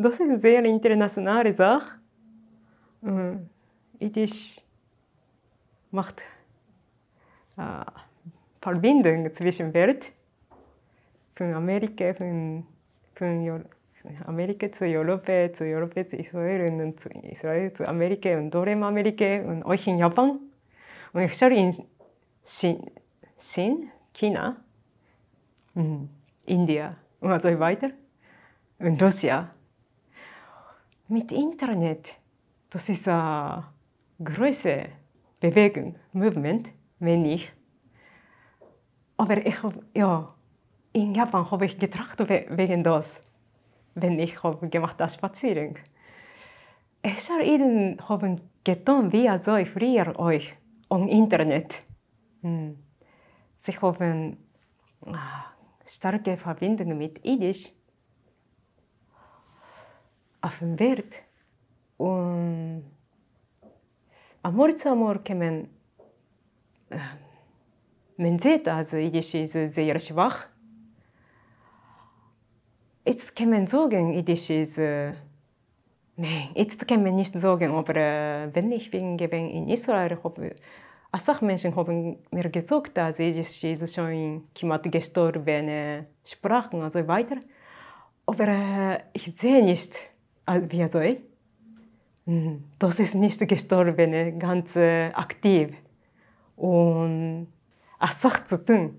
דאס איז זייער אינטערנאציאנאלע זאך. אידיש מאכט א פארבינדונג צווישן וועלט, פון אמעריקע, פון אמעריקע צו יוראפע, צו יוראפע צו ישראל, און צו ישראל צו אמעריקע, און דרום אמעריקע, און אויך אין יאפאן, און אפשר אין סין, כינא, אינדיע, און אזוי ווייטער, און רוסיא. מיט אינטערנעט, דאס איז א גרויסע באוועגונג, movement, מיין איך. אבער איך האב, יא, אין יאפאן האב איך געטראכט וועגן דאס, ווען איך האב געמאכט א שפאצירונג. אפשר אידן האבן געטון ווי אזוי פריער אויך אן אינטערנעט. זיי האבן שטארקע פארבינדונג מיט אידיש אויפן וועלט, און אמאל צו אמאל קען מען, מען זעט אז אידיש איז זייער שוואך. איצט קען מען זאגן אידיש איז, ניין, איצט קען מען נישט זאגן, אבער ווען איך בין געווען אין ישראל האב אסאך מענטשן האבן מיר געזאגט אז אידיש איז שוין כמעט געשטארבענע שפראך און אזוי ווייטער, אבער איך זע נישט ווי אזוי דאס איז נישט געשטארבענע, גאנץ אקטיוו און אסאך צו טון.